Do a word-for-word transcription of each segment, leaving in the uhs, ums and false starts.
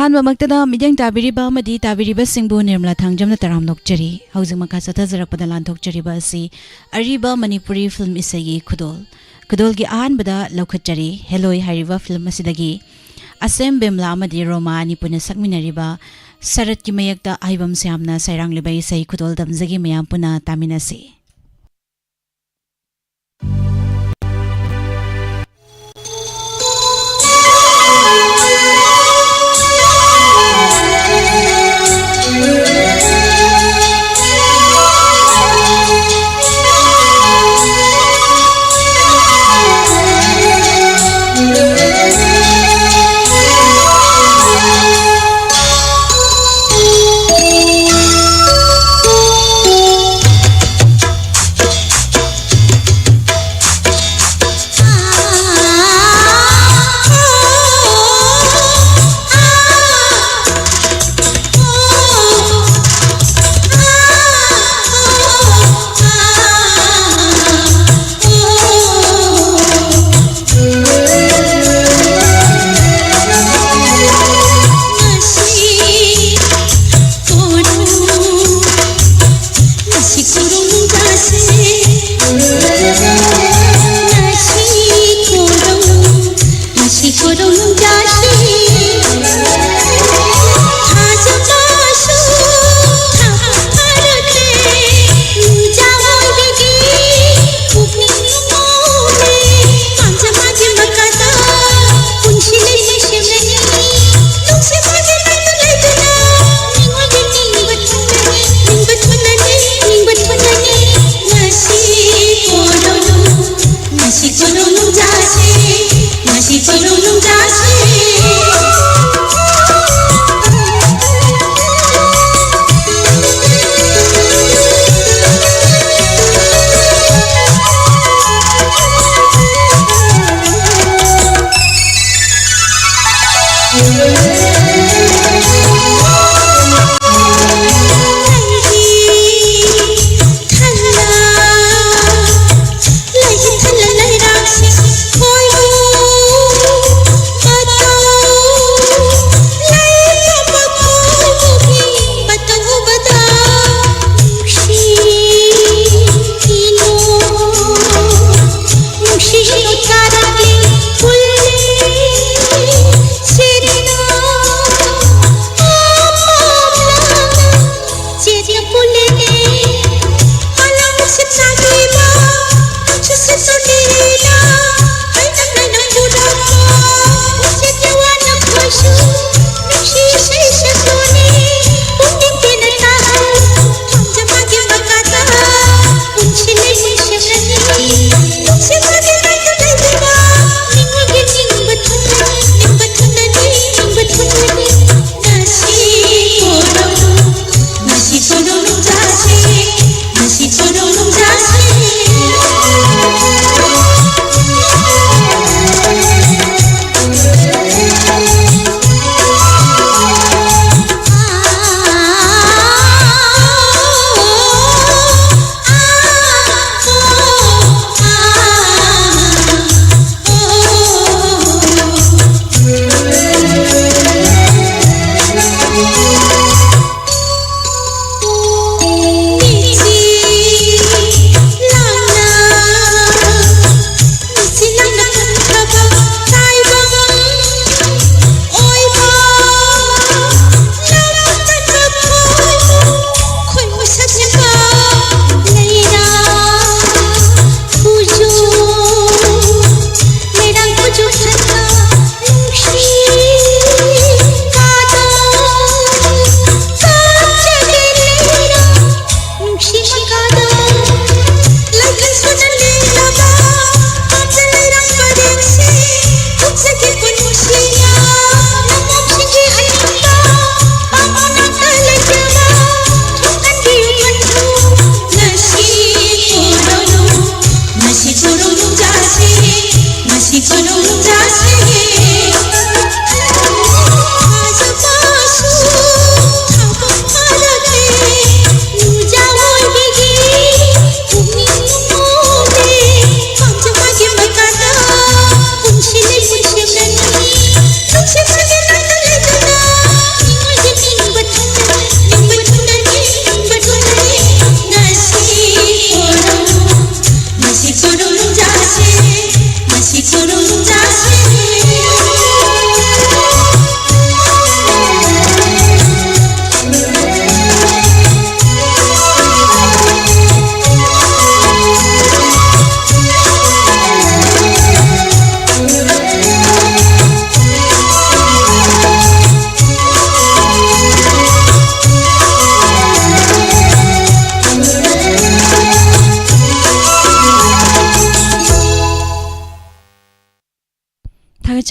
ꯑꯍꯥꯟꯕꯃꯛꯇꯗ ꯃꯤꯠꯌꯦꯡ ꯇꯥꯕꯤꯔꯤꯕ ꯑꯃꯗꯤ ꯇꯥꯕꯤꯔꯤꯕꯁꯤꯡꯕꯨ ꯅꯤꯔꯃꯂꯥ ꯊꯥꯡꯖꯝꯅ ꯇꯔꯥꯝꯅ ꯑꯣꯛꯆꯔꯤ꯫ ꯍꯧꯖꯤꯛ ꯃꯈꯥ ꯆꯠꯊꯖꯔꯛꯄꯗ ꯂꯥꯟꯊꯣꯛꯆꯔꯤꯕ ꯑꯁꯤ ꯑꯔꯤꯕ ꯃꯅꯤꯄꯨꯔꯤ ꯐꯤꯂꯝ ꯏꯁꯩꯒꯤ ꯈꯨꯗꯣꯜ꯫ ꯈꯨꯗꯣꯜꯒꯤ ꯑꯍꯥꯟꯕꯗ ꯂꯧꯈꯠꯆꯔꯤ ꯍꯦꯂꯣꯏ ꯍꯥꯏꯔꯤꯕ ꯐꯤꯂꯝ ꯑꯁꯤꯗꯒꯤ ꯑꯁꯦꯝ ꯕꯦꯝꯂꯥ ꯑꯃꯗꯤ ꯔꯣꯃꯥ ꯑꯅꯤ ꯄꯨꯟꯅ ꯁꯛꯃꯤꯟꯅꯔꯤꯕ ꯁꯔꯠꯀꯤ ꯃꯌꯦꯛꯇ ꯑꯍꯩꯕꯝ ꯁ꯭ꯌꯥꯝꯅ ꯁꯩꯔꯥꯡꯂꯤꯕ ꯏꯁꯩ ꯈꯨꯗꯣꯜ ꯇꯝꯖꯒꯦ, ꯃꯌꯥꯝ ꯄꯨꯟꯅ ꯇꯥꯃꯤꯟꯅꯁꯤ꯫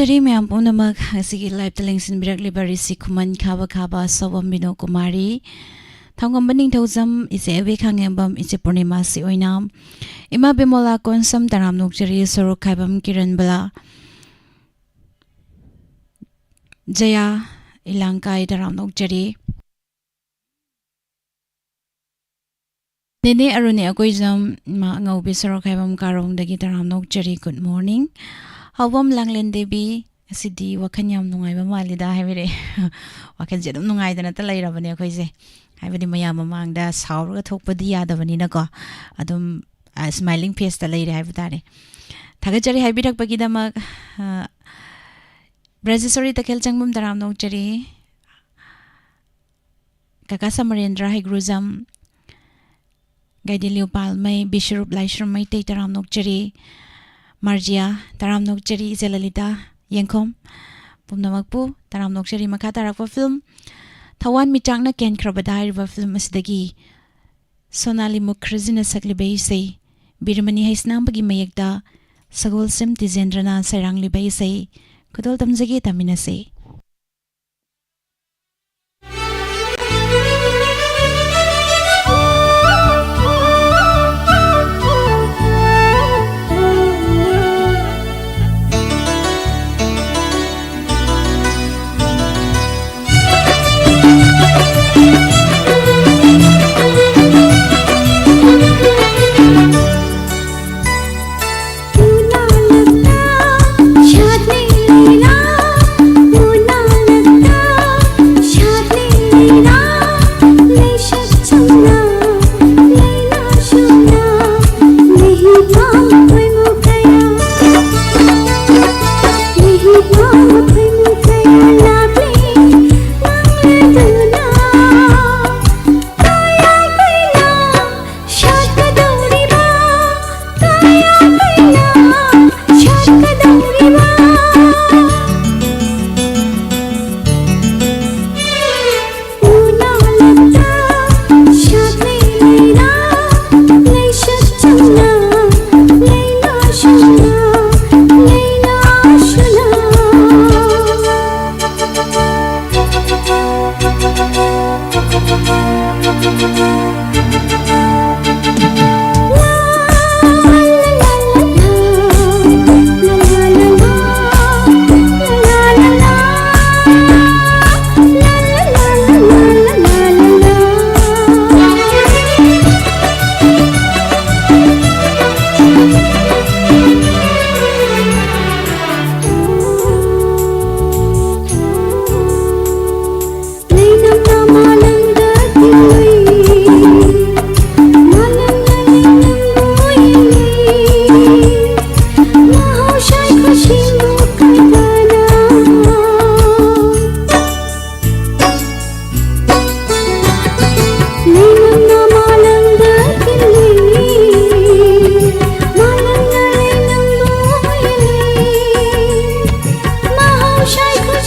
ꯆꯔꯤ ꯃꯌꯥꯝ ꯄꯨꯝꯅꯃꯛ, ꯉꯁꯤꯒꯤ live ꯇ ꯂꯦꯡꯁꯤꯟꯕꯤꯔꯛꯂꯤꯕ ꯔꯤꯁꯤ ꯈꯨꯃꯟ ꯈꯥꯕ ꯈꯥꯕ ꯁꯣꯕꯝ ꯕꯤꯅꯣ ꯀꯨꯃꯥꯔꯤ, ꯊꯥꯡꯒꯣꯝꯕ ꯅꯤꯡꯊꯧꯖꯝ, ꯏꯆꯦ ꯑꯕꯦ ꯈꯥꯉꯦꯝꯕꯝ, ꯏꯆꯦ ꯄꯨꯔꯅꯤꯃꯥꯁꯤ ꯑꯣꯏꯅꯥꯝ, ꯏꯃꯥ ꯕꯤꯃꯣꯂꯥ ꯀꯣꯟꯁꯝ ꯇꯔꯥꯝ ꯅꯣꯛꯆꯔꯤ, ꯁꯣꯔꯣꯛ ꯈꯥꯏꯕꯝ ꯀꯤꯔꯟꯕꯂꯥ, ꯖꯌꯥ ꯏꯂꯥꯡꯀꯥꯏ ꯇꯔꯥꯝ ꯅꯣꯛꯆꯔꯤ꯫ ꯅꯦꯅꯦ ꯑꯔꯨꯅꯤ ꯑꯀꯣꯏꯖꯝ, ꯏꯃꯥ ꯑꯉꯧꯕꯤ ꯁꯣꯔꯣꯛ ꯈꯥꯏꯕꯝ ꯀꯥꯔꯣꯡꯗꯒꯤ ꯇꯔꯥꯝ ꯅꯣꯛꯆꯔꯤ, good morning꯫ ꯍꯥꯎꯕꯝ ꯂꯥꯡꯂꯦꯟ ꯗꯦꯕꯤ, ꯉꯁꯤꯗꯤ ꯋꯥꯈꯜ ꯌꯥꯝ ꯅꯨꯡꯉꯥꯏꯕ ꯃꯥꯜꯂꯤꯗ ꯍꯥꯏꯕꯤꯔꯛꯑꯦ꯫ ꯋꯥꯈꯜꯁꯦ ꯑꯗꯨꯝ ꯅꯨꯡꯉꯥꯏꯗꯅꯇ ꯂꯩꯔꯕꯅꯦ ꯑꯩꯈꯣꯏꯁꯦ, ꯍꯥꯏꯕꯗꯤ ꯃꯌꯥꯝ ꯃꯃꯥꯡꯗ ꯁꯥꯎꯔꯒ ꯊꯣꯛꯄꯗꯤ ꯌꯥꯗꯕꯅꯤꯅꯀꯣ, ꯑꯗꯨꯝ, ꯑ, smiling face ꯇ ꯂꯩꯔꯦ ꯍꯥꯏꯕ ꯇꯥꯔꯦ꯫ ꯊꯥꯒꯠꯆꯔꯤ ꯍꯥꯏꯕꯤꯔꯛꯄꯒꯤꯗꯃꯛ꯫ ꯑ, ꯕ꯭ꯔꯖꯦꯁꯣꯔꯤ ꯇꯈꯦꯜ ꯆꯪꯕꯝ ꯇꯔꯥꯝ ꯅꯣꯛꯆꯔꯤ꯫ ꯀꯀꯥ ꯁꯃꯔꯦꯟꯗ꯭ꯔ ꯍꯩꯒ꯭ꯔꯨꯖꯝ, ꯒꯥꯏꯗꯤꯂꯤꯌꯨ ꯄꯥꯜꯃꯩ, ꯕꯤꯁ꯭ꯋꯔꯨꯞ ꯂꯥꯏꯁ꯭ꯔꯝ ꯃꯩꯇꯩ ꯇꯔꯥꯝ ꯅꯣꯛꯆꯔꯤ, ꯃꯥꯔꯖꯤꯌꯥ ꯇꯔꯥꯝ ꯅꯣꯛꯆꯔꯤ, ꯏꯆꯦ ꯂꯂꯤꯇꯥ ꯌꯦꯡꯈꯣꯝ, ꯄꯨꯝꯅꯃꯛꯄꯨ ꯇꯔꯥꯝ ꯅꯣꯛꯆꯔꯤ꯫ ꯃꯈꯥ ꯇꯥꯔꯛꯄ film ꯊꯋꯥꯟ ꯃꯤꯆꯥꯛꯅ ꯀꯦꯟꯈ꯭ꯔꯕꯗ ꯍꯥꯏꯔꯤꯕ film ꯑꯁꯤꯗꯒꯤ ꯁꯣꯅꯥꯂꯤ ꯃꯨꯈꯔꯖꯤꯅ ꯁꯛꯂꯤꯕ ꯏꯁꯩ, ꯕꯤꯔꯃꯅꯤ ꯍꯩꯁꯅꯥꯝꯕꯒꯤ ꯃꯌꯦꯛꯇ ꯁꯒꯣꯜꯁꯦꯝ ꯇꯤꯖꯦꯟꯗ꯭ꯔꯅ ꯁꯩꯔꯥꯡꯂꯤꯕ ꯏꯁꯩ ꯈꯨꯗꯣꯜ ꯇꯝꯖꯒꯦ, ꯇꯥꯃꯤꯟꯅꯁꯤ꯫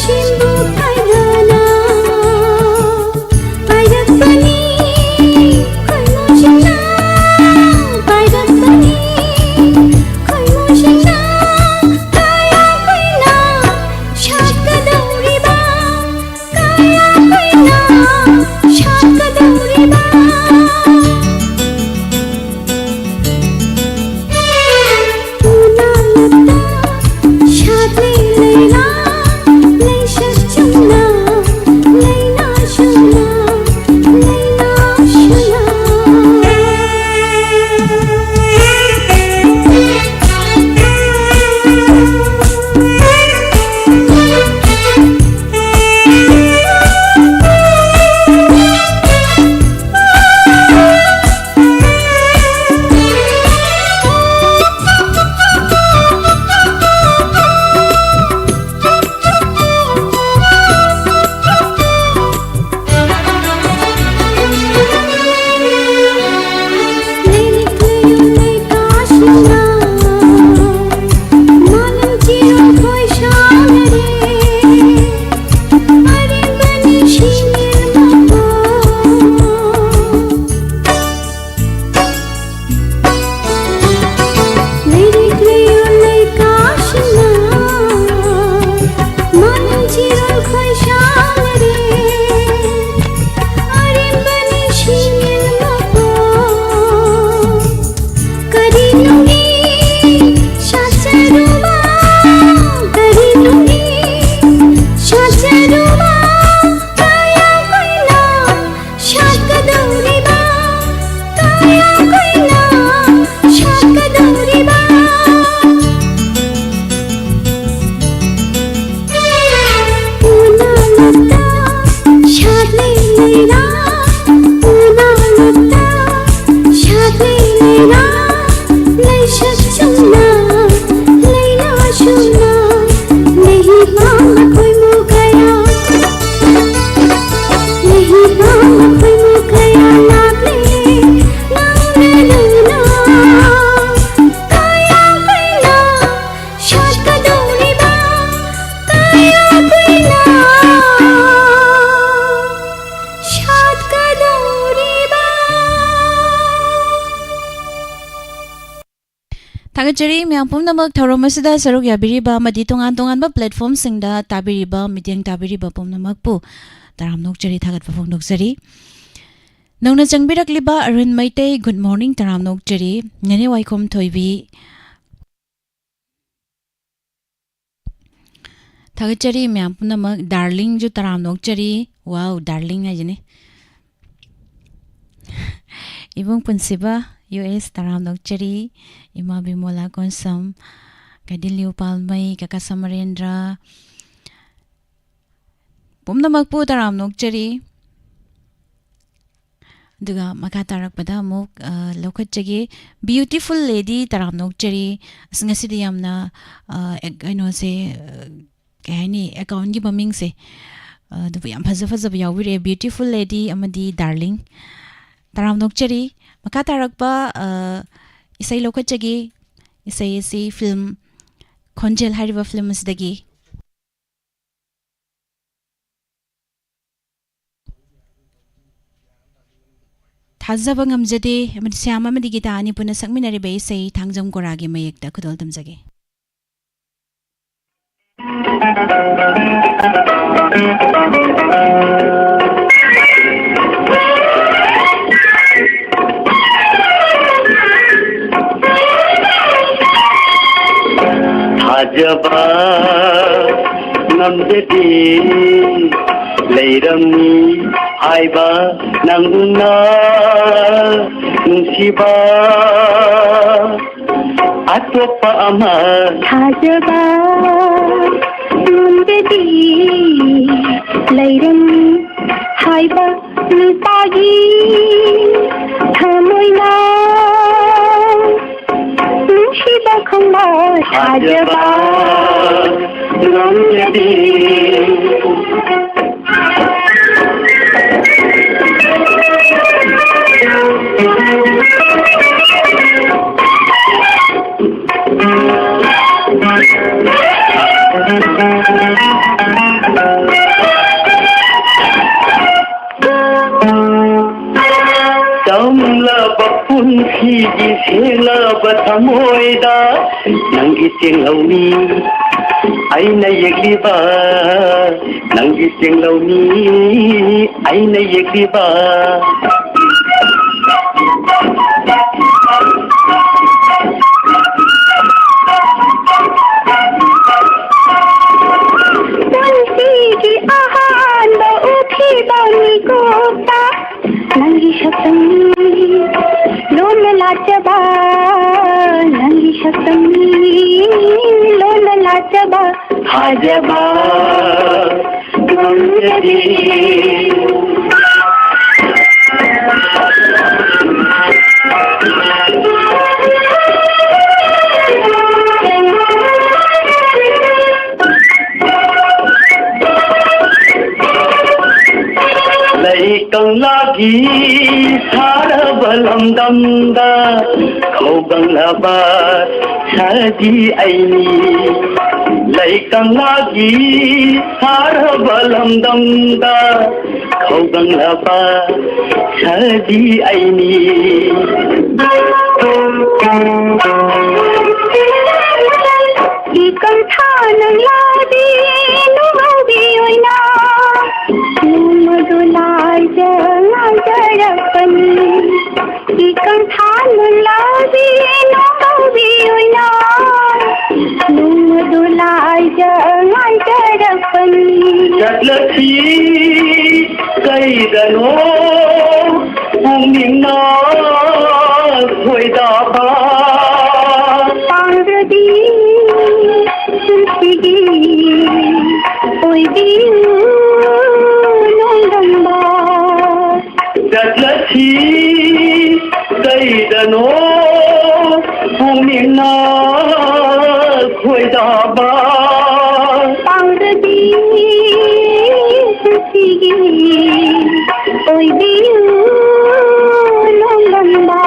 ꯁꯤꯡꯕꯨ ꯈꯥꯏꯗꯅ ꯄꯥꯏꯔꯛꯄꯅꯤ, ꯈꯣꯏꯃꯨꯁꯤꯡꯅ ꯄꯥꯏꯔꯛꯄꯅꯤ, ꯈꯣꯏꯃꯨꯁꯤꯡꯅ ꯀꯌꯥ ꯀꯨꯏꯅ ꯁꯥꯠꯀꯗꯧꯔꯤꯕ, ꯀꯌꯥ ꯀꯨꯏꯅ ꯁꯥꯠꯀꯗꯧꯔꯤꯕ? ꯎꯅꯥ ꯂꯇꯥ ꯁꯥꯠꯂꯤ ꯂꯩꯅꯥ, ꯂꯩꯁꯛ ꯆꯨꯝꯅ, ꯂꯩꯅꯥ ꯆꯨꯝꯅ, ꯂꯩꯅꯥ ꯆꯨꯝꯅ꯫ ꯂꯩꯔꯤꯛ ꯂꯩꯌꯣꯜ ꯂꯩꯀꯥꯁꯤꯡꯅ ꯃꯥꯂꯪ ꯆꯤꯔꯣꯜ ꯈꯣꯏꯁꯥꯅꯔꯦ꯫ ꯑꯔꯦꯝꯕꯅꯤ ꯁꯤꯡꯅꯤꯜ ꯃꯄꯣ꯫ ꯀꯔꯤꯅꯨꯡꯒꯤ ꯁꯥꯠꯆꯔꯨꯕ, ꯀꯔꯤꯅꯨꯡꯒꯤ ꯁꯥꯠꯆꯔꯨꯕ, ꯀꯌꯥ ꯀꯨꯏꯅ ꯁꯥꯠꯀꯗꯧꯔꯤꯕ, ꯀꯌꯥ ꯀꯨꯏꯅ ꯁꯥꯠꯀꯗꯧꯔꯤꯕ? ꯎꯅꯥ ꯊꯥꯒꯠꯆꯔꯤ ꯃꯌꯥꯝ ꯄꯨꯝꯅꯃꯛ ꯊꯧꯔꯝ ꯑꯁꯤꯗ ꯁꯔꯨꯛ ꯌꯥꯕꯤꯔꯤꯕ ꯑꯃꯗꯤ ꯇꯣꯉꯥꯟ ꯇꯣꯉꯥꯟꯕ platformꯁꯤꯡꯗ ꯇꯥꯕꯤꯔꯤꯕ, ꯃꯤꯠꯌꯦꯡ ꯇꯥꯕꯤꯔꯤꯕ ꯄꯨꯝꯅꯃꯛꯄꯨ ꯇꯔꯥꯝꯅ ꯑꯣꯛꯆꯔꯤ, ꯊꯥꯒꯠꯄ ꯐꯣꯡꯗꯣꯛꯆꯔꯤ꯫ ꯅꯧꯅ ꯆꯪꯕꯤꯔꯛꯂꯤꯕ ꯑꯔꯨꯟ ꯃꯩꯇꯩ, good morning, ꯇꯔꯥꯝꯅ ꯑꯣꯛꯆꯔꯤ꯫ ꯅꯦꯅꯦ ꯋꯥꯏꯈꯣꯝ ꯊꯣꯏꯕꯤ, ꯊꯥꯒꯠꯆꯔꯤ ꯃꯌꯥꯝ ꯄꯨꯝꯅꯃꯛ꯫ Darlingꯁꯨ ꯇꯔꯥꯝꯅ ꯑꯣꯛꯆꯔꯤ꯫ Wow, darling ꯍꯥꯏꯁꯤꯅꯤ꯫ ꯏꯕꯨꯡ ꯄꯨꯟꯁꯤꯕ, U S, ꯇꯔꯥꯝꯅ ꯑꯣꯛꯆꯔꯤ꯫ ꯏꯃꯥ ꯕꯤꯃꯣꯂꯥ ꯀꯣꯟꯁꯝ, ꯒꯥꯏꯗꯤꯟꯂꯤꯎ ꯄꯥꯜꯃꯩ, ꯀꯀꯥ ꯁꯃꯔꯦꯟꯗ꯭ꯔ, ꯄꯨꯝꯅꯃꯛꯄꯨ ꯇꯔꯥꯝꯅ ꯑꯣꯛꯆꯔꯤ꯫ ꯑꯗꯨꯒ ꯃꯈꯥ ꯇꯥꯔꯛꯄꯗ ꯑꯃꯨꯛ, ꯑ, ꯂꯧꯈꯠꯆꯒꯦ꯫ Beautiful lady, ꯇꯔꯥꯝꯅ ꯑꯣꯛꯆꯔꯤ꯫ ꯑꯁ, ꯉꯁꯤꯗꯤ ꯌꯥꯝꯅ, ꯑ, ꯑꯦ-, ꯀꯩꯅꯣꯁꯦ, ꯑ, ꯀꯩ ꯍꯥꯏꯅꯤ, accountꯒꯤ ꯃꯃꯤꯡꯁꯦ, ꯑ, ꯑꯗꯨꯕꯨ ꯌꯥꯝ ꯐꯖ ꯐꯖꯕ ꯌꯥꯎꯕꯤꯔꯛꯑꯦ, beautiful lady ꯑꯃꯗꯤ darling꯫ ꯇꯔꯥꯝꯅ ꯑꯣꯛꯆꯔꯤ꯫ ꯃꯈꯥ ꯇꯥꯔꯛꯄ, ꯑ, ꯏꯁꯩ ꯂꯧꯈꯠꯆꯒꯦ꯫ ꯏꯁꯩ ꯑꯁꯤ film ꯈꯣꯟꯖꯦꯜ ꯍꯥꯏꯔꯤꯕ film ꯑꯁꯤꯗꯒꯤ꯫ ꯊꯥꯖꯕ ꯉꯝꯖꯗꯦ ꯑꯃꯗꯤ ꯁ꯭ꯌꯥꯝ ꯑꯃꯗꯤ ꯒꯤꯇꯥ ꯑꯅꯤ ꯄꯨꯟꯅ ꯁꯛꯃꯤꯟꯅꯔꯤꯕ ꯏꯁꯩ ꯊꯥꯡꯖꯝ ꯀꯣꯔꯥꯒꯤ ꯃꯌꯦꯛꯇ ꯈꯨꯗꯣꯜ ꯇꯝꯖꯒꯦ꯫ ꯊꯥꯖꯕ ꯉꯝꯖꯗꯦ, ꯂꯩꯔꯝꯃꯤ ꯍꯥꯏꯕ ꯅꯪꯅ ꯅꯨꯡꯁꯤꯕ꯫ ꯑꯇꯣꯞꯄ ꯑꯃ ꯊꯥꯖꯕ ꯉꯝꯗꯗꯤ ꯂꯩꯔꯝ ꯍꯥꯏꯕ ꯅꯨꯄꯥꯒꯤ ꯊꯃꯣꯏꯅ ꯅꯨꯡꯁꯤꯕ ꯈꯪꯕ ꯊꯥꯖꯕ ꯉꯝꯗꯗꯤ꯫ ꯆꯝꯂꯕ ꯄꯨꯟꯁꯤ ꯑꯩꯒꯤ ꯁꯦꯡꯂꯕ ꯊꯃꯣꯏꯗ ꯅꯪꯒꯤ ꯆꯦꯡꯂꯧꯅꯤ ꯑꯩꯅ ꯌꯦꯛꯂꯤꯕ, ꯅꯪꯒꯤ ꯆꯦꯡꯂꯧꯅꯤ ꯑꯩꯅ ꯌꯦꯛꯂꯤꯕ꯫ ꯄꯨꯟꯁꯤꯒꯤ ꯑꯍꯥꯟꯕ ꯎꯈꯤꯕ ꯃꯤꯀꯨꯞꯇ ꯅꯪꯒꯤ ꯁꯛꯇꯝ ꯂꯣꯟꯅ ꯂꯥꯠꯆꯕ, ꯅꯪꯒꯤ ꯁꯛꯇꯝ ꯂꯣꯟꯅ ꯂꯥꯠꯆꯕ, ꯊꯥꯖꯕ ꯉꯝꯖꯗꯦ꯫ ꯂꯩ ꯀꯪꯂꯥꯒꯤ ꯁꯥꯔꯕ ꯂꯝꯗꯝꯗ ꯈꯧꯒꯪꯂꯕ ꯁꯥꯖꯤ ꯑꯩꯅꯤ꯫ ꯂꯩ ꯀꯪꯂꯥꯒꯤ ꯁꯥꯔꯕ ꯂꯝꯗꯝꯗ ꯈꯧꯒꯪꯂꯕ ꯁꯥꯖꯤ ꯑꯩꯅꯤ꯫ ꯏꯀꯪ ꯊꯥꯅ ꯂꯥꯕꯤ ꯅꯨꯡꯉꯥꯏꯕꯤ ꯑꯣꯏꯅ ꯅꯣꯡꯃꯗꯨ ꯂꯥꯏꯖ ꯉꯥꯏꯖꯔꯛꯄꯅꯤ꯫ ꯏꯀꯪ ꯊꯥꯅ ꯂꯥꯕꯤ ꯅꯨꯡꯉꯥꯏꯕꯤ ꯑꯣꯏꯅ ꯅꯣꯡꯃꯗꯨ ꯂꯥꯏꯖ ꯉꯥꯏꯖꯔꯛꯄꯅꯤ꯫ ꯆꯠꯂꯁꯤ ꯀꯩꯗꯅꯣ ꯄꯨꯛꯅꯤꯡꯅ ꯈꯣꯏꯗꯥꯕ꯫ ꯄꯥꯡꯖꯗꯤ ꯄꯨꯟꯁꯤꯒꯤ ꯑꯣꯏꯕꯤꯌꯨ ꯅꯣꯡꯗꯝꯕ꯫ ꯆꯠꯂꯁꯤ ꯀꯩꯗꯅꯣ ꯄꯨꯛꯅꯤꯡꯅ ꯈꯣꯏꯗꯥꯕ꯫ ꯄꯥꯡꯖꯗꯤ ꯄꯨꯟꯁꯤꯒꯤ ꯑꯣꯏꯕꯤꯌꯨ ꯅꯣꯡꯗꯝꯕ꯫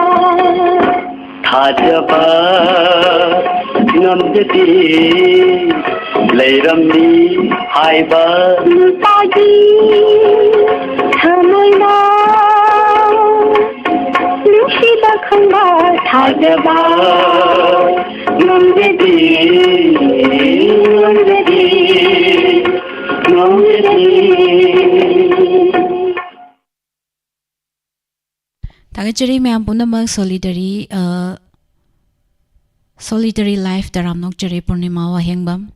ꯊꯥꯖꯕ ꯉꯝꯖꯗꯦ ꯂꯩꯔꯝꯃꯤ ꯍꯥꯏꯕ꯫ ꯅꯨꯄꯥꯒꯤ ꯊꯃꯣꯏꯅ ꯅꯨꯡꯁꯤꯕ ꯈꯪꯕ ꯊꯥꯖꯕ ꯉꯝꯖꯗꯦ, ꯉꯝꯖꯗꯦ, ꯉꯝꯖꯗꯦ꯫ ꯊꯥꯒꯠꯆꯔꯤ ꯃꯌꯥꯝ ꯄꯨꯝꯅꯃꯛ꯫ Solitary, ꯑ, Solitary Life ꯇꯔꯥꯝꯅ ꯑꯣꯛꯆꯔꯤ ꯄꯨꯔꯅꯤꯃꯥ ꯋꯥꯍꯦꯡꯕꯝ꯫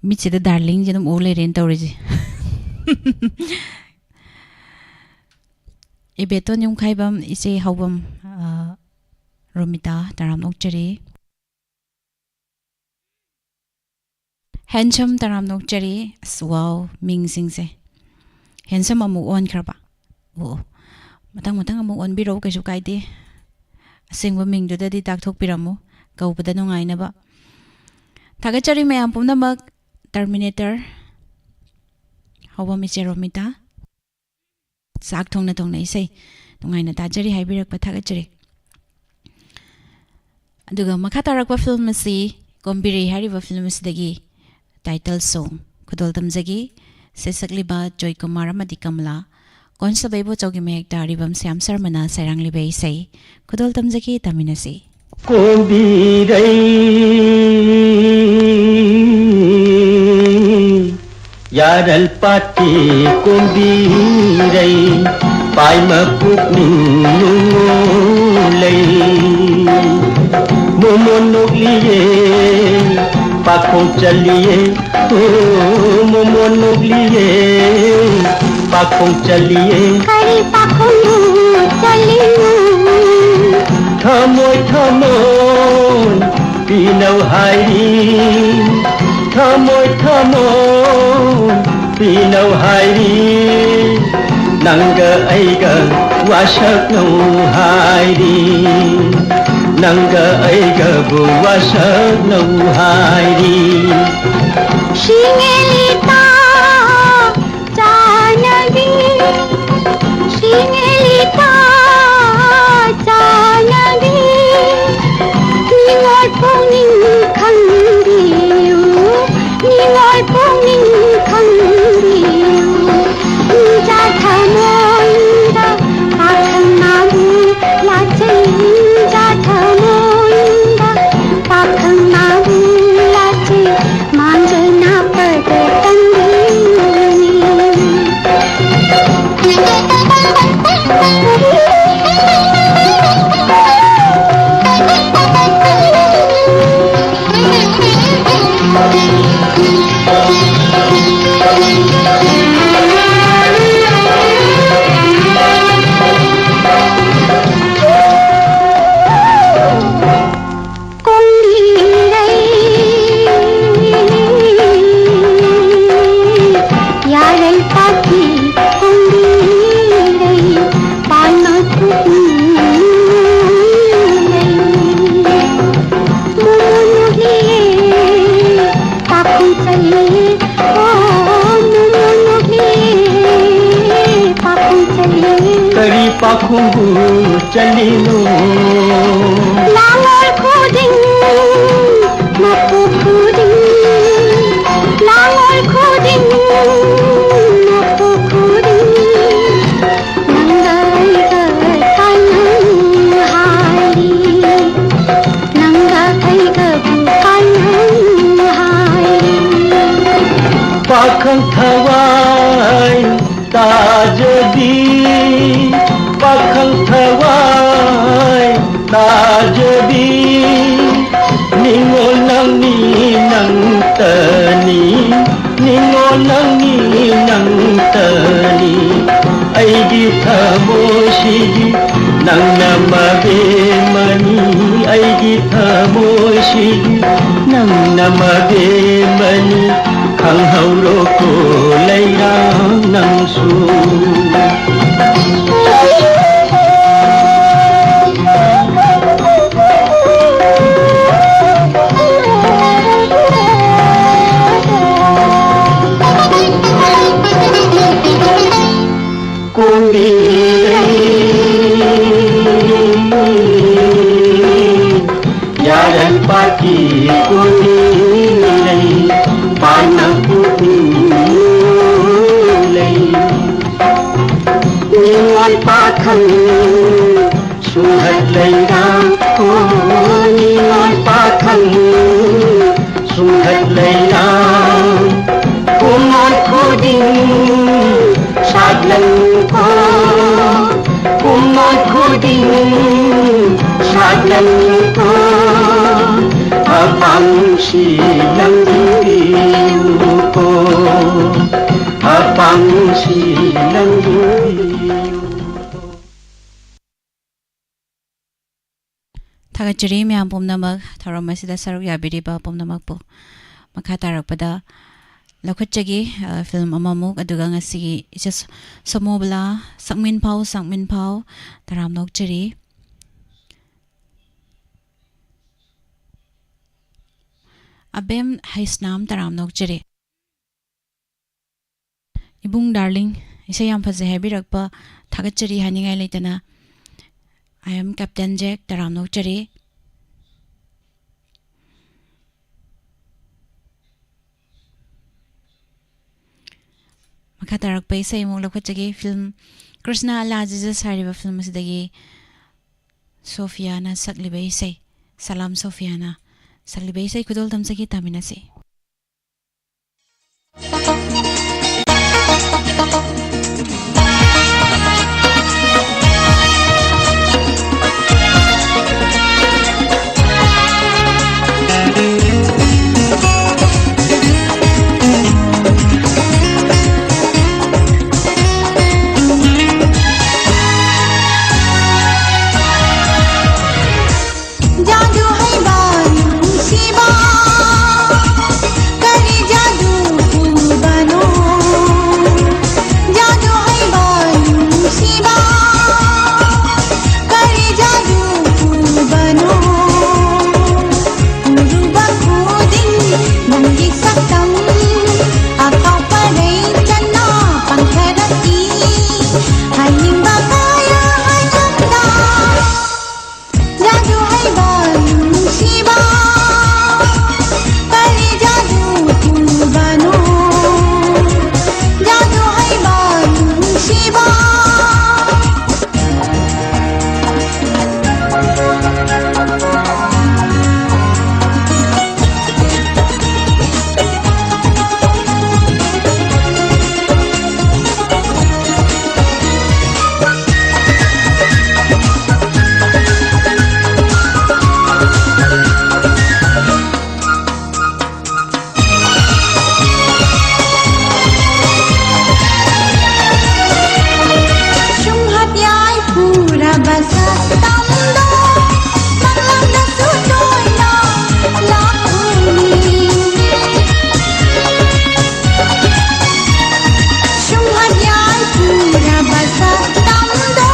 ꯃꯤꯠꯁꯤꯗ ꯗꯥꯔꯂꯤꯡꯁꯦ ꯑꯗꯨꯝ ꯎ ꯂꯩꯔꯦꯅ ꯇꯧꯔꯤꯁꯦ꯫ ꯏꯕꯦꯇꯣꯟ ꯌꯨꯝꯈꯥꯏꯕꯝ, ꯏꯆꯦ ꯍꯧꯕꯝ, ꯑ, ꯔꯣꯃꯤꯇꯥ ꯇꯔꯥꯝꯅ ꯑꯣꯛꯆꯔꯤ꯫ Handsome ꯇꯔꯥꯝꯅ ꯑꯣꯛꯆꯔꯤ꯫ ꯑꯁ, wow, ꯃꯤꯡꯁꯤꯡꯁꯦ꯫ Handsome ꯑꯃꯨꯛ ꯑꯣꯟꯈ꯭ꯔꯕ? ꯑꯣ, ꯃꯊꯪ ꯃꯊꯪ ꯑꯃꯨꯛ ꯑꯣꯟꯕꯤꯔꯛꯎ, ꯀꯩꯁꯨ ꯀꯥꯏꯗꯦ꯫ ꯑꯁꯦꯡꯕ ꯃꯤꯡꯗꯨꯗꯗꯤ ꯇꯥꯛꯊꯣꯛꯄꯤꯔꯝꯃꯨ, ꯀꯧꯕꯗ ꯅꯨꯡꯉꯥꯏꯅꯕ꯫ ꯊꯥꯒꯠꯆꯔꯤ ꯃꯌꯥꯝ ꯄꯨꯝꯅꯃꯛ꯫ Terminator, ꯍꯧꯕꯝ ꯏꯆꯦ ꯔꯣꯃꯤꯇꯥ꯫ ꯆꯥꯛ ꯊꯣꯡꯅ ꯊꯣꯡꯅ ꯏꯁꯩ ꯅꯨꯡꯉꯥꯏꯅ ꯇꯥꯖꯔꯤ ꯍꯥꯏꯕꯤꯔꯛꯄ ꯊꯥꯒꯠꯆꯔꯤ꯫ ꯑꯗꯨꯒ ꯃꯈꯥ ꯇꯥꯔꯛꯄ film ꯑꯁꯤ ꯀꯣꯝꯕꯤꯔꯩ ꯍꯥꯏꯔꯤꯕ film ꯑꯁꯤꯗꯒꯤ title song ꯈꯨꯗꯣꯜ ꯇꯝꯖꯒꯦ꯫ ꯁꯩꯁꯛꯂꯤꯕ ꯖꯣꯏꯀꯨꯃꯥꯔ ꯑꯃꯗꯤ ꯀꯃꯂꯥ꯫ ꯀꯣꯟꯁꯥꯕꯩ ꯕꯣꯆꯧꯒꯤ ꯃꯌꯦꯛꯇ ꯑꯔꯤꯕꯝ ꯁ꯭ꯌꯥꯝ ꯁꯔꯃꯅ ꯁꯩꯔꯥꯡꯂꯤꯕ ꯏꯁꯩ ꯈꯨꯗꯣꯜ ꯇꯝꯖꯒꯦ, ꯇꯥꯃꯤꯟꯅꯁꯤ꯫ ꯀꯣꯝꯕꯤꯔꯩ, ꯌꯥꯔꯜ ꯄꯥꯠꯀꯤ ꯀꯣꯝꯕꯤꯔꯩ, ꯄꯥꯏꯃ ꯄꯨꯛꯅꯤꯡ ꯅꯨꯡꯉꯣ ꯂꯩ꯫ ꯃꯣꯃꯣꯟ ꯅꯣꯛꯂꯤꯌꯦ, ꯄꯥꯈꯣꯡ ꯆꯜꯂꯤꯌꯦ, ꯑꯣ, ꯃꯣꯃꯣꯟ ꯅꯣꯛꯂꯤꯌꯦ, ꯄꯥꯈꯣꯡ ꯆꯜꯂꯤꯌꯦ꯫ ꯀꯔꯤ ꯄꯥꯈꯣꯡꯅꯣ ꯆꯜꯂꯤꯅꯣ? ꯊꯃꯣꯏ ꯊꯃꯣꯏ ꯄꯤꯅꯧ ꯍꯥꯏꯔꯤ, ꯊꯃꯣꯏ ꯊꯃꯣꯏ ꯄꯤꯅꯧ ꯍꯥꯏꯔꯤ꯫ ꯅꯪꯒ ꯑꯩꯒ ꯋꯥꯁꯛꯅꯧ ꯍꯥꯏꯔꯤ, ꯅꯪꯒ ꯑꯩꯒꯕꯨ ꯋꯥꯁꯛꯅꯧ ꯍꯥꯏꯔꯤ꯫ ꯁꯤꯡꯉꯦꯂꯤꯇꯥ ꯆꯥꯅꯕꯤ, ꯁꯤꯡꯉꯦꯂꯤꯇꯥ ꯆꯥꯅꯕꯤ, ꯅꯤꯡꯉꯣꯜ ꯄꯨꯛꯅꯤꯡ ꯈꯪꯕꯤꯌꯨ, ꯅꯤꯡꯉꯣꯜ ꯄꯨꯛꯅꯤꯡ ꯈꯪꯕꯤꯌꯨ꯫ ꯅꯤꯡꯖꯥ ꯊꯃꯣꯏꯗ ꯄꯥꯈꯪ ꯊꯋꯥꯏ ꯇꯥꯖꯕꯤ, ꯄꯥꯈꯪ ꯊꯋꯥꯏ ꯇꯥꯖꯕꯤ, ꯅꯤꯡꯉꯣꯜ ꯅꯪꯅꯤ ꯅꯪꯇꯅꯤ, ꯅꯤꯡꯉꯣꯜ ꯅꯪꯅꯤ ꯅꯪꯇꯅꯤ꯫ ꯑꯩꯒꯤ ꯊꯃꯣꯏꯁꯤꯒꯤ ꯅꯪꯅ ꯃꯕꯦꯝꯃꯅꯤ, ꯑꯩꯒꯤ ꯊꯃꯣꯏꯁꯤꯒꯤ ꯅꯪꯅ ꯃꯕꯦꯝꯃꯅꯤ꯫ ꯈꯪꯍꯧꯔꯣꯀꯣ ꯂꯩꯔꯥꯡ ꯅꯪꯁꯨ꯫ ꯀꯣꯝꯕꯤꯔꯩ, ꯌꯥꯔꯟ ꯄꯥꯠꯀꯤ ꯀꯣꯝꯕꯤꯔꯩ, ꯄꯥꯅ ꯄꯨꯛꯅꯤꯡ ꯂꯩ꯫ ꯅꯤꯉꯣꯜ ꯄꯥꯈꯪ ꯁꯨꯍꯠ ꯂꯩꯔꯥꯡ, ꯑꯣ, ꯅꯤꯉꯣꯜ ꯄꯥꯈꯪ ꯁꯨꯍꯠ ꯂꯩꯔꯥꯡ꯫ ꯀꯨꯝꯑꯣꯟ ꯈꯨꯗꯤꯡ ꯁꯥꯠꯂꯟꯀꯣ, ꯀꯨꯝꯑꯣꯟ ꯈꯨꯗꯤꯡ ꯁꯥꯠꯂꯟꯀꯣ, ꯑꯄꯥꯝꯁꯤ ꯂꯪꯕꯤꯌꯨꯀꯣ, ꯑꯄꯥꯝꯁꯤ ꯂꯪꯕꯤꯌꯨꯀꯣ꯫ ꯊꯥꯒꯠꯆꯔꯤ ꯃꯌꯥꯝ ꯄꯨꯝꯅꯃꯛ, ꯊꯧꯔꯝ ꯑꯁꯤꯗ ꯁꯔꯨꯛ ꯌꯥꯕꯤꯔꯤꯕ ꯄꯨꯝꯅꯃꯛꯄꯨ꯫ ꯃꯈꯥ ꯇꯥꯔꯛꯄꯗ ꯂꯧꯈꯠꯆꯒꯦ, ꯑ, ꯐꯤꯂꯝ ꯑꯃꯃꯨꯛ, ꯑꯗꯨꯒ ꯉꯁꯤꯒꯤ ꯏꯆꯦ ꯁꯣꯃꯣꯕꯂꯥ ꯁꯛꯃꯤꯟꯐꯥꯎ, ꯁꯛꯃꯤꯟꯐꯥꯎ, ꯇꯔꯥꯝꯅ ꯑꯣꯛꯆꯔꯤ꯫ ꯑꯕꯦꯝ ꯍꯩꯁꯅꯥꯝ, ꯇꯔꯥꯝꯅ ꯑꯣꯛꯆꯔꯤ꯫ ꯏꯕꯨꯡ ꯗꯥꯔꯂꯤꯡ, ꯏꯁꯩ ꯌꯥꯝ ꯐꯖꯩ ꯍꯥꯏꯕꯤꯔꯛꯄ, ꯊꯥꯒꯠꯆꯔꯤ ꯍꯥꯏꯅꯤꯡꯉꯥꯏ ꯂꯩꯇꯅ꯫ I am Captain Jack, ꯇꯔꯥꯝꯅ ꯑꯣꯛꯆꯔꯤ꯫ ꯃꯈꯥ ꯇꯥꯔꯛꯄ ꯏꯁꯩ ꯑꯃꯨꯛ ꯂꯧꯈꯠꯆꯒꯦ꯫ ꯐꯤꯂꯝ ꯀ꯭ꯔꯤꯁꯅ ꯑꯂꯥ ꯖꯤꯖꯁ ꯍꯥꯏꯔꯤꯕ ꯐꯤꯂꯝ ꯑꯁꯤꯗꯒꯤ ꯁꯣꯐꯤꯌꯥꯅ ꯁꯛꯂꯤꯕ ꯏꯁꯩ, ꯁꯂꯥꯝ ꯁꯣꯐꯤꯌꯥꯅ ꯁꯛꯂꯤꯕ ꯏꯁꯩ ꯈꯨꯗꯣꯜ ꯇꯝꯖꯒꯦ, ꯇꯥꯃꯤꯟꯅꯁꯤ꯫ ꯖꯥꯗꯨ ꯍꯩꯕ ꯅꯨꯡꯁꯤꯕ, ꯀꯔꯤ ꯖꯥꯗꯨ ꯄꯨꯕꯅꯣ? ꯖꯥꯗꯨ ꯍꯩꯕ ꯅꯨꯡꯁꯤꯕ, ꯀꯔꯤ ꯖꯥꯗꯨ ꯄꯨꯕꯅꯣ? ꯎꯔꯨꯕ ꯈꯨꯗꯤꯡ ꯅꯪꯒꯤ ꯁꯛꯇꯝ, ꯑꯐꯥꯎ ꯄꯔꯩ ꯆꯠꯅ ꯄꯥꯡꯊꯔꯛꯏ, ꯍꯥꯏꯅꯤꯡꯕ ꯀꯌꯥ ꯍꯥꯏꯖꯕꯗ꯫ ꯖꯥꯗꯨ ꯍꯩꯕ ꯅꯨꯡꯁꯤꯕ, ꯀꯔꯤ ꯖꯥꯗꯨ ꯄꯨꯕꯅꯣ? ꯖꯥꯗꯨ ꯍꯩꯕ ꯅꯨꯡꯁꯤꯕ꯫ ꯁꯨꯝꯍꯠ ꯌꯥꯏꯐꯨꯔꯕ ꯁꯛꯇꯝꯗꯣ ꯃꯪꯂꯥꯟꯗꯁꯨ ꯇꯣꯏꯅ ꯂꯥꯛꯎꯅꯤ꯫ ꯁꯨꯝꯍꯠ ꯌꯥꯏꯐꯨꯔꯕ ꯁꯛꯇꯝꯗꯣ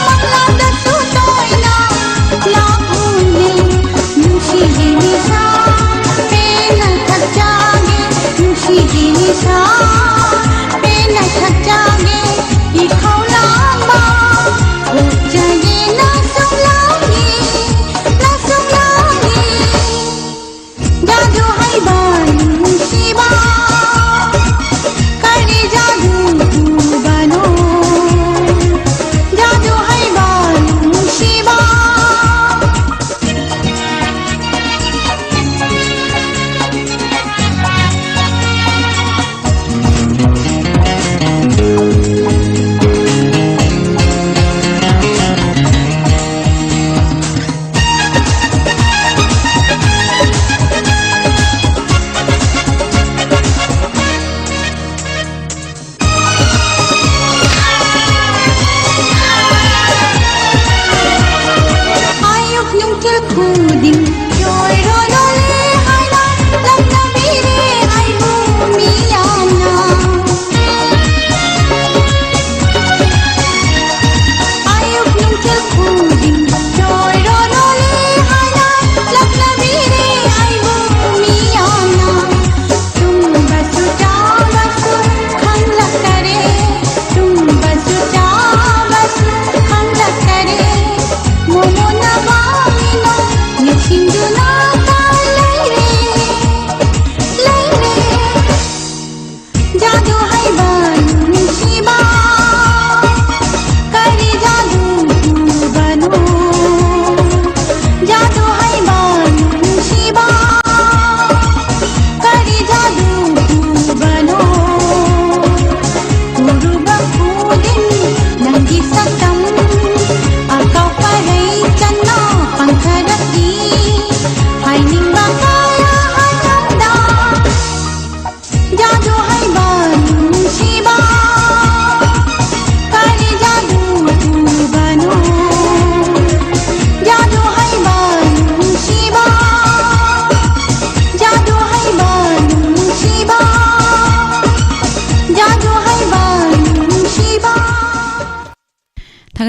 ꯃꯪꯂꯥꯟꯗꯁꯨ ꯇꯣꯏꯅ ꯂꯥꯛꯎꯅꯤ꯫ ꯅꯨꯡꯁꯤꯒꯤ ꯅꯤꯁꯥ ꯄꯦꯟꯅ ꯊꯛꯆꯒꯦ, ꯅꯨꯡꯁꯤꯒꯤ ꯅꯤꯁꯥ ꯄꯦꯟꯅ ꯊꯛꯆꯒꯦ, ꯏꯈꯧ ꯂꯥꯡꯕ ꯑꯣꯛꯆꯒꯦ, ꯅꯁꯨ ꯂꯥꯡꯒꯦ, ꯅꯁꯨ ꯂꯥꯡꯒꯦ꯫ ꯖꯥꯗꯨ ꯍꯩꯕ ꯅꯨꯡꯁꯤꯕ, ꯀꯔꯤ ꯖꯥꯗꯨ ꯄꯨꯕꯅꯣ? ꯖꯥꯗꯨ ꯍꯩꯕ ꯅꯨꯡꯁꯤꯕ꯫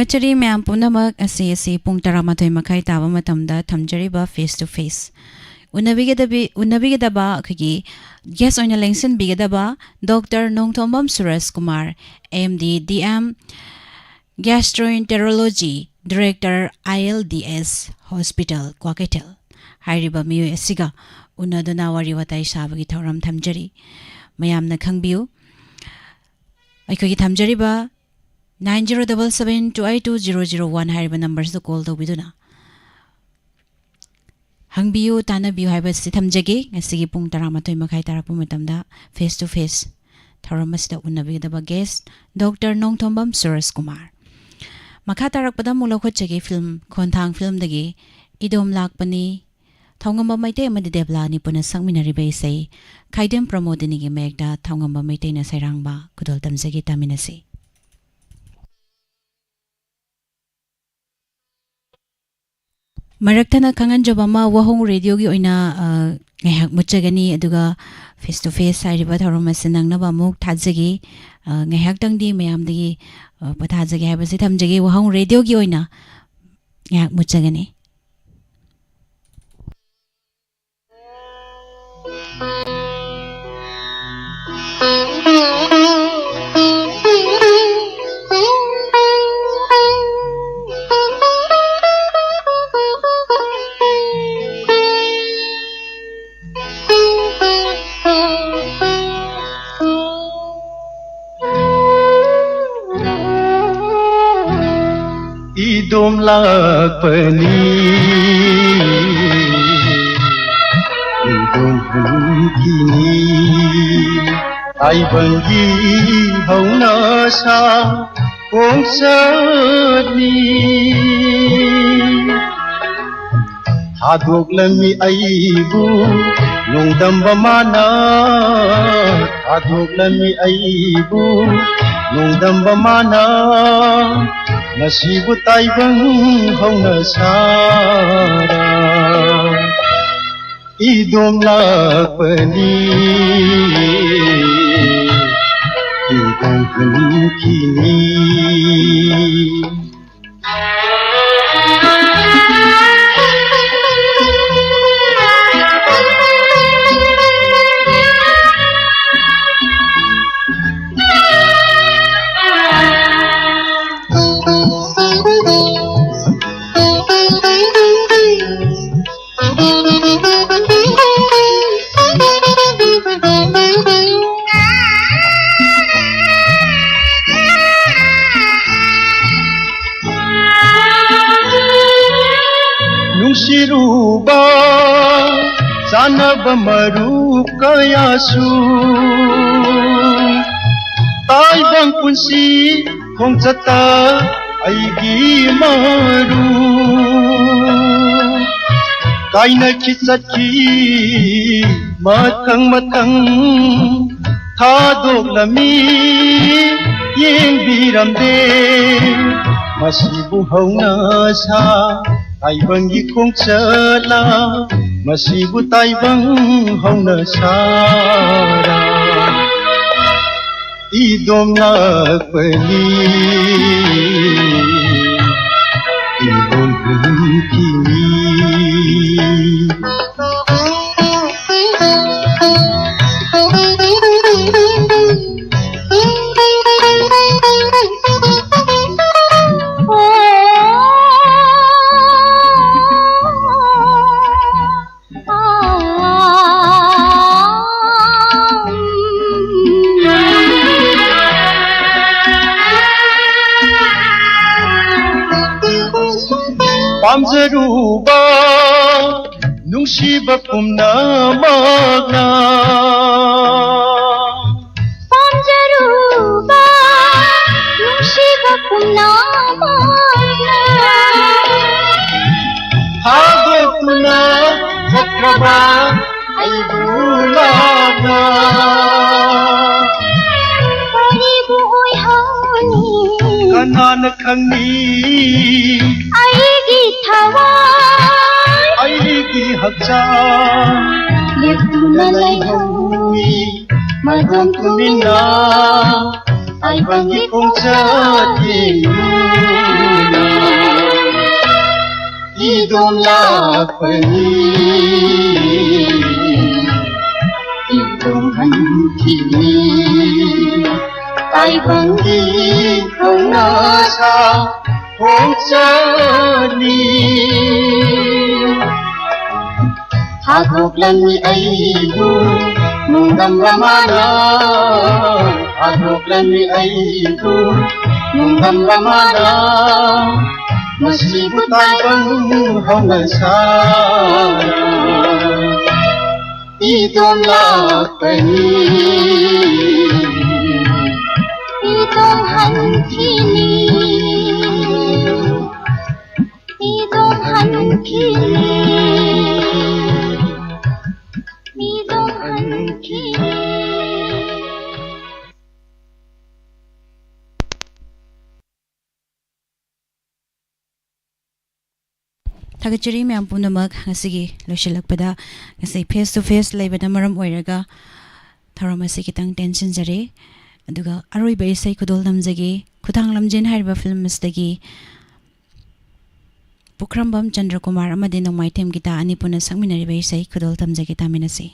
ꯆꯔꯤ ꯃꯌꯥꯝ ꯄꯨꯝꯅꯃꯛ ꯑꯁꯤ ꯑꯁꯤ ꯄꯨꯡ ꯇꯔꯥꯃꯥꯊꯣꯏ ꯃꯈꯥꯏ ꯇꯥꯕ ꯃꯇꯝꯗ ꯊꯝꯖꯔꯤꯕ ꯐꯦꯁ ꯇꯨ ꯐꯦꯁ ꯎꯅꯕꯤꯒꯗꯕꯤ ꯎꯅꯕꯤꯒꯗꯕ ꯑꯩꯈꯣꯏꯒꯤ ꯒꯦꯁ ꯑꯣꯏꯅ ꯂꯦꯡꯁꯤꯟꯕꯤꯒꯗꯕ doctor Nongthombam Suraj Kumar, M D, D M, gastroenterology, director, I L D S hospital, Kwakeithel ꯍꯥꯏꯔꯤꯕ ꯃꯤꯑꯣꯏ ꯑꯁꯤꯒ ꯎꯅꯗꯨꯅ ꯋꯥꯔꯤ ꯋꯥꯇꯥꯏ ꯁꯥꯕꯒꯤ ꯊꯧꯔꯝ ꯊꯝꯖꯔꯤ꯫ ꯃꯌꯥꯝꯅ ꯈꯪꯕꯤꯌꯨ, ꯑꯩꯈꯣꯏꯒꯤ ꯊꯝꯖꯔꯤꯕ nine zero double seven two eight two zero zero one ꯍꯥꯏꯔꯤꯕ ꯅꯝꯕꯔꯁꯤꯗ ꯀꯣꯜ ꯇꯧꯕꯤꯗꯨꯅ ꯍꯪꯕꯤꯌꯨ, ꯇꯥꯟꯅꯕꯤꯌꯨ ꯍꯥꯏꯕꯁꯤ ꯊꯝꯖꯒꯦ꯫ ꯉꯁꯤꯒꯤ ꯄꯨꯡ ꯇꯔꯥꯃꯥꯊꯣꯏ ꯃꯈꯥꯏ ꯇꯥꯔꯛꯄ ꯃꯇꯝꯗ ꯐꯦꯁ ꯇꯨ ꯐꯦꯁ ꯊꯧꯔꯝ ꯑꯁꯤꯗ ꯎꯅꯕꯤꯒꯗꯕ ꯒꯦꯁ ꯗꯣꯛꯇꯔ ꯅꯣꯡꯊꯣꯝꯕꯝ ꯁꯨꯔꯖ ꯀꯨꯃꯥꯔ꯫ ꯃꯈꯥ ꯇꯥꯔꯛꯄꯗ ꯑꯃꯨꯛ ꯂꯧꯈꯠꯆꯒꯦ ꯐꯤꯂꯝ ꯈꯣꯟꯊꯥꯡ ꯐꯤꯂꯝꯗꯒꯤ ꯏꯗꯣꯝ ꯂꯥꯛꯄꯅꯤ꯫ ꯊꯧꯉꯝꯕ ꯃꯩꯇꯩ ꯑꯃꯗꯤ ꯗꯦꯕꯂꯥꯅꯤ ꯄꯨꯟꯅ ꯁꯛꯃꯤꯟꯅꯔꯤꯕ ꯏꯁꯩ ꯈꯥꯏꯗꯦꯝ ꯄ꯭ꯔꯃꯣꯗꯤꯅꯤꯒꯤ ꯃꯌꯦꯛꯇ ꯊꯧꯉꯝꯕ ꯃꯩꯇꯩꯅ ꯁꯩꯔꯥꯡꯕ ꯈꯨꯗꯣꯜ ꯇꯝꯖꯒꯦ, ꯇꯥꯃꯤꯟꯅꯁꯤ꯫ ꯃꯔꯛ ꯊꯠꯅ ꯈꯪꯍꯟꯖꯕ ꯑꯃ, ꯋꯥꯍꯣꯡ ꯔꯦꯗꯤꯑꯣꯒꯤ ꯑꯣꯏꯅ, ꯑ, ꯉꯥꯏꯍꯥꯛ ꯃꯨꯠꯆꯒꯅꯤ, ꯑꯗꯨꯒ ꯐꯦꯁ ꯇꯨ ꯐꯦꯁ ꯍꯥꯏꯔꯤꯕ ꯊꯧꯔꯝ ꯑꯁꯤ ꯅꯪꯅꯕ ꯑꯃꯨꯛ ꯊꯥꯖꯒꯦ꯫ ꯑ, ꯉꯥꯏꯍꯥꯛꯇꯪꯗꯤ ꯃꯌꯥꯝꯗꯒꯤ, ꯑ, ꯄꯣꯊꯥꯖꯒꯦ ꯍꯥꯏꯕꯁꯤ ꯊꯝꯖꯒꯦ꯫ ꯋꯥꯍꯣꯡ ꯔꯦꯗꯤꯑꯣꯒꯤ ꯑꯣꯏꯅ ꯉꯥꯏꯍꯥꯛ ꯃꯨꯠꯆꯒꯅꯤ꯫ ꯏꯗꯣꯝ ꯂꯥꯛꯄꯅꯤ, ꯏꯗꯣꯝ ꯍꯟꯈꯤꯅꯤ, ꯇꯥꯏꯕꯪꯒꯤ ꯍꯧꯅꯁꯥ ꯈꯣꯡꯆꯠꯅꯤ꯫ ꯊꯥꯗꯣꯛꯂꯝꯃꯤ ꯑꯩꯕꯨ ꯅꯣꯡꯗꯝꯕ ꯃꯥꯅ, ꯊꯥꯗꯣꯛꯂꯝꯃꯤ ꯑꯩꯕꯨ ꯅꯣꯡꯗꯝꯕ ꯃꯥꯅ, ꯉꯁꯤꯕꯨ ꯇꯥꯏꯕꯪ ꯍꯧꯅ ꯁꯥꯔ ꯏꯗꯣꯝ ꯂꯥꯛꯄꯅꯤ, ꯏꯗꯣꯝ ꯍꯟꯈꯤꯅꯤ꯫ ꯅꯨꯡꯁꯤꯔꯨꯕ ꯆꯥꯟꯅꯕ ꯃꯔꯨꯞ ꯀꯌꯥꯁꯨ ꯇꯥꯏꯕꯪ ꯄꯨꯟꯁꯤ ꯈꯣꯡꯆꯠꯇ ꯑꯩꯒꯤ ꯃꯔꯨꯞ ꯀꯥꯏꯅꯈꯤ ꯆꯠꯈꯤ ꯃꯊꯪ ꯃꯊꯪ ꯊꯥꯗꯣꯛꯂꯝꯃꯤ ꯌꯦꯡꯕꯤꯔꯝꯗꯦ ꯃꯁꯤꯕꯨ ꯍꯧꯅ ꯁꯥ ꯇꯥꯏꯕꯪꯒꯤ ꯈꯣꯡꯆꯠꯂ ꯃꯁꯤꯕꯨ ꯇꯥꯏꯕꯪ ꯍꯧꯅ ꯁꯥꯔ ꯏꯗꯣꯝ ꯂꯥꯛꯄꯅꯤ ꯏꯗꯣꯝ ꯍꯨꯟꯈꯤꯅꯤ ꯄꯥꯝꯖꯔꯨꯕ ꯅꯨꯡꯁꯤꯕ ꯄꯨꯝꯅꯃꯛꯅ ꯄꯥꯝꯖꯔꯨꯕ ꯅꯨꯡꯁꯤꯕ ꯄꯨꯝꯅꯃꯛꯅ ꯊꯥꯗꯣꯛꯇꯨꯅ ꯆꯠꯈ꯭ꯔꯕ ꯑꯩꯕꯨ ꯂꯥꯞꯅ ꯀꯔꯤꯕꯨ ꯑꯣꯏꯍꯧꯅꯤ ꯀꯅꯥꯅ ꯈꯪꯅꯤ ꯑꯩꯒꯤ ꯊꯋꯥꯏ ꯑꯩꯒꯤ ꯍꯛꯆꯥꯡ ꯂꯦꯞꯇꯨꯅ ꯂꯩꯍꯧꯏ ꯃꯗꯣꯝ ꯇꯨꯃꯤꯟꯅ ꯇꯥꯏꯕꯪꯒꯤ ꯈꯣꯡꯆꯠ ꯌꯦꯡꯗꯨꯅ ꯏꯗꯣꯝ ꯂꯥꯛꯄꯅꯤ, ꯏꯗꯣꯝ ꯍꯟꯈꯤꯅꯤ, ꯇꯥꯏꯕꯪꯒꯤ ꯀꯧꯅꯥ ꯁꯥ ꯈꯣꯡꯆꯠꯅꯤ꯫ ꯊꯥꯗꯣꯛꯂꯝꯃꯤ ꯑꯩꯕꯨ ꯅꯨꯡꯗꯝꯕ ꯃꯥꯅ, ꯊꯥꯗꯣꯛꯂꯝꯃꯤ ꯑꯩꯕꯨ ꯅꯨꯡꯗꯝꯕ ꯃꯥꯅ, ꯃꯁꯤꯕꯨ ꯇꯥꯏꯕꯪ ꯍꯧꯅ ꯁꯥ ꯏꯗꯣꯝ ꯂꯥꯛꯄꯅꯤ, ꯏꯗꯣꯝ ꯍꯟꯈꯤꯅꯤ, ꯏꯗꯣꯝ ꯍꯟꯈꯤꯅꯤ, ꯏꯗꯣꯝ ꯍꯟꯈꯤꯅꯤ꯫ ꯊꯥꯒꯠꯆꯔꯤ ꯃꯌꯥꯝ ꯄꯨꯝꯅꯃꯛ꯫ ꯉꯁꯤꯒꯤ ꯂꯣꯏꯁꯤꯜꯂꯛꯄꯗ, ꯉꯁꯤ face to face ꯂꯩꯕꯅ ꯃꯔꯝ ꯑꯣꯏꯔꯒ ꯊꯧꯔꯝ ꯑꯁꯤ ꯈꯤꯇꯪ ꯇꯦꯟꯁꯤꯟꯖꯔꯦ꯫ ꯑꯗꯨꯒ ꯑꯔꯣꯏꯕ ꯏꯁꯩ ꯈꯨꯗꯣꯜ ꯇꯝꯖꯒꯦ꯫ ꯈꯨꯊꯥꯡ ꯂꯝꯖꯦꯟ ꯍꯥꯏꯔꯤꯕ ꯐꯤꯂꯝ ꯑꯁꯤꯗꯒꯤ ꯄꯨꯈ꯭ꯔꯝꯕꯝ ꯆꯟꯗ꯭ꯔꯀꯨꯃꯥꯔ ꯑꯃꯗꯤ ꯅꯣꯡꯃꯥꯏꯊꯦꯝ ꯒꯤꯇꯥ ꯑꯅꯤ ꯄꯨꯟꯅ ꯁꯛꯃꯤꯟꯅꯔꯤꯕ ꯏꯁꯩ ꯈꯨꯗꯣꯜ ꯇꯝꯖꯒꯦ, ꯇꯥꯃꯤꯟꯅꯁꯤ꯫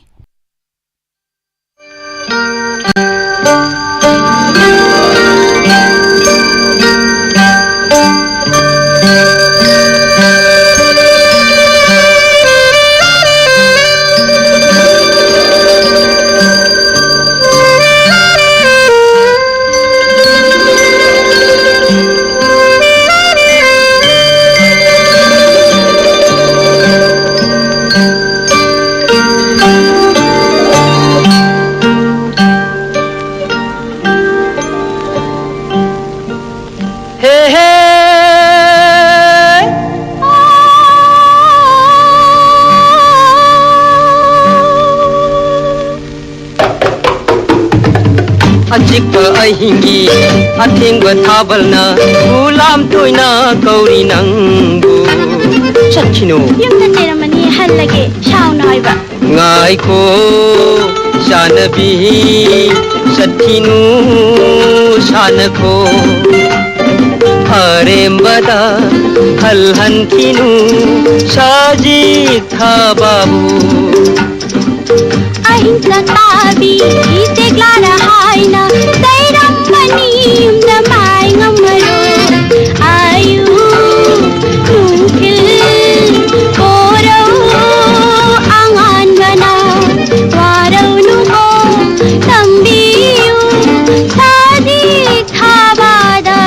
ꯍꯦ ꯍꯦ꯫ ꯑꯆꯤꯛꯄ ꯑꯍꯤꯡꯒꯤ ꯑꯊꯦꯡꯕ ꯊꯥꯕꯜꯅ ꯈꯨꯂꯥꯝ ꯇꯣꯏꯅ ꯀꯧꯔꯤ ꯅꯪꯕꯨ꯫ ꯆꯠꯈꯤꯅꯨ꯫ ꯌꯨꯝꯗ ꯆꯩꯔꯝꯃꯅꯤ, ꯍꯜꯂꯒꯦ꯫ ꯁꯥꯎꯅꯨ ꯍꯥꯏꯕ꯫ ꯉꯥꯏꯈꯣ ꯆꯥꯅꯕꯤ, ꯆꯠꯈꯤꯅꯨ ꯁꯥꯟꯅꯈꯣ꯫ ꯑꯔꯦꯝꯕꯗ ꯍꯜꯍꯟꯈꯤꯅꯨ ꯁꯖꯤꯛ ꯊꯥꯕꯕꯨ꯫ ꯑꯍꯤꯡ ꯆꯥꯛꯇꯥꯕꯤ ꯏꯆꯦꯛꯂꯥꯔ ꯍꯥꯏꯅ ꯆꯩꯔꯝꯕꯅꯤ ꯌꯨꯝꯗ ꯃꯥꯏ ꯉꯝꯃꯔꯣꯏ꯫ ꯑꯌꯨꯛ ꯅꯨꯡꯊꯤꯜ ꯀꯣꯔꯧ ꯑꯉꯥꯟꯕꯅ ꯋꯥꯔꯧꯅꯨꯀꯣ ꯇꯝꯕꯤꯌꯨ ꯁꯖꯤꯛ ꯊꯥꯕꯗ꯫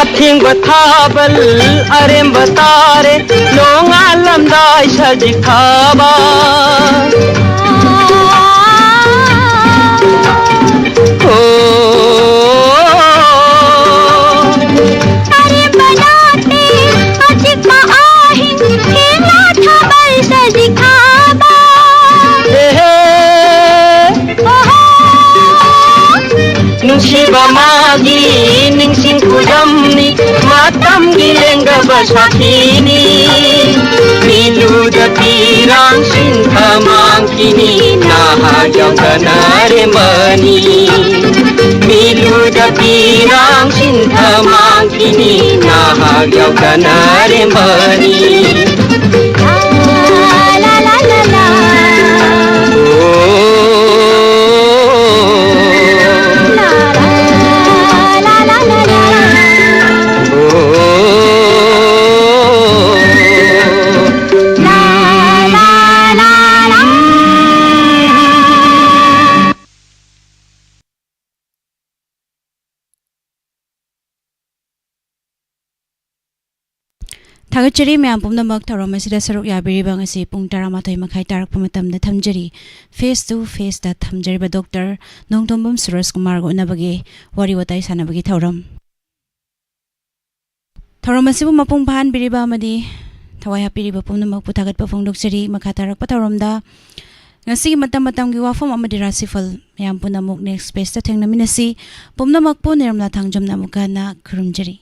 ꯑꯊꯦꯡꯕ ꯊꯥꯕꯜ ꯑꯔꯦꯝꯕ ꯇꯥꯔꯦ, ꯅꯣꯡꯉꯥꯜꯂꯝꯗꯥꯏ ꯁꯖꯤꯛ ꯊꯥꯕ꯫ ꯑꯣ꯫ ꯑꯔꯦꯝꯕ ꯅꯠꯇꯦ, ꯑꯆꯤꯛꯄ ꯑꯍꯤꯡ, ꯊꯦꯡꯅ ꯊꯥꯕꯜ ꯁꯖꯤꯛ ꯊꯥꯕ꯫ ꯑꯦꯍꯦ꯫ ꯑꯣꯍꯣ! ꯅꯨꯡꯁꯤꯕ ꯃꯥꯒꯤ ꯅꯤꯡꯁꯤꯡ ꯈꯨꯗꯝꯅꯤ, ꯃꯇꯝꯒꯤ ꯂꯦꯡꯗꯕ ꯁꯥꯈꯤꯅꯤ꯫ ꯃꯤꯂꯨꯗ ꯄꯤꯔꯥꯡ ꯁꯤꯟꯊ ꯃꯥꯡꯈꯤꯅꯤ, ꯅꯍꯥꯛ ꯌꯥꯎꯗꯅ ꯑꯔꯦꯝꯕꯅꯤ꯫ ꯃꯤꯂꯨꯗ ꯄꯤꯔꯥꯡ ꯁꯤꯟꯊ ꯃꯥꯡꯈꯤꯅꯤ, ꯅꯍꯥꯛ ꯌꯥꯎꯗꯅ ꯑꯔꯦꯝꯕꯅꯤ꯫ ꯊꯥꯒꯠꯆꯔꯤ ꯃꯌꯥꯝ ꯄꯨꯝꯅꯃꯛ ꯊꯧꯔꯝ ꯑꯁꯤꯗ ꯁꯔꯨꯛ ꯌꯥꯕꯤꯔꯤꯕ ꯉꯁꯤ ꯄꯨꯡ ꯇꯔꯥꯃꯥꯊꯣꯏ ꯃꯈꯥꯏ ꯇꯥꯔꯛꯄ ꯃꯇꯝꯗ ꯊꯝꯖꯔꯤ꯫ Face to Faceꯇ ꯊꯝꯖꯔꯤꯕ ꯗꯣꯛꯇꯔ ꯅꯣꯡꯊꯣꯝꯕꯝ ꯁꯨꯔꯖ ꯀꯨꯃꯥꯔꯒ ꯎꯅꯕꯒꯤ ꯋꯥꯔꯤ ꯋꯥꯇꯥꯏ ꯁꯥꯟꯅꯕꯒꯤ ꯊꯧꯔꯝ꯫ ꯊꯧꯔꯝ ꯑꯁꯤꯕꯨ ꯃꯄꯨꯡ ꯐꯥꯍꯟꯕꯤꯔꯤꯕ ꯑꯃꯗꯤ ꯊꯋꯥꯏ ꯍꯥꯞꯄꯤꯔꯤꯕ ꯄꯨꯝꯅꯃꯛꯄꯨ ꯊꯥꯒꯠꯄ ꯐꯣꯡꯗꯣꯛꯆꯔꯤ꯫ ꯃꯈꯥ ꯇꯥꯔꯛꯄ ꯊꯧꯔꯝꯗ ꯉꯁꯤꯒꯤ ꯃꯇꯝ ꯃꯇꯝꯒꯤ ꯋꯥꯐꯝ ꯑꯃꯗꯤ ꯔꯥꯁꯤꯐꯜ ꯃꯌꯥꯝ ꯄꯨꯝꯅꯃꯛ next pageꯇ ꯊꯦꯡꯅꯃꯤꯟꯅꯁꯤ꯫ ꯄꯨꯝꯅꯃꯛꯄꯨ ꯅꯤꯔꯃꯂꯥ ꯊꯥꯡꯖꯝꯅ ꯑꯃꯨꯛꯀ ꯍꯟꯅ ꯈꯨꯔꯨꯝꯖꯔꯤ꯫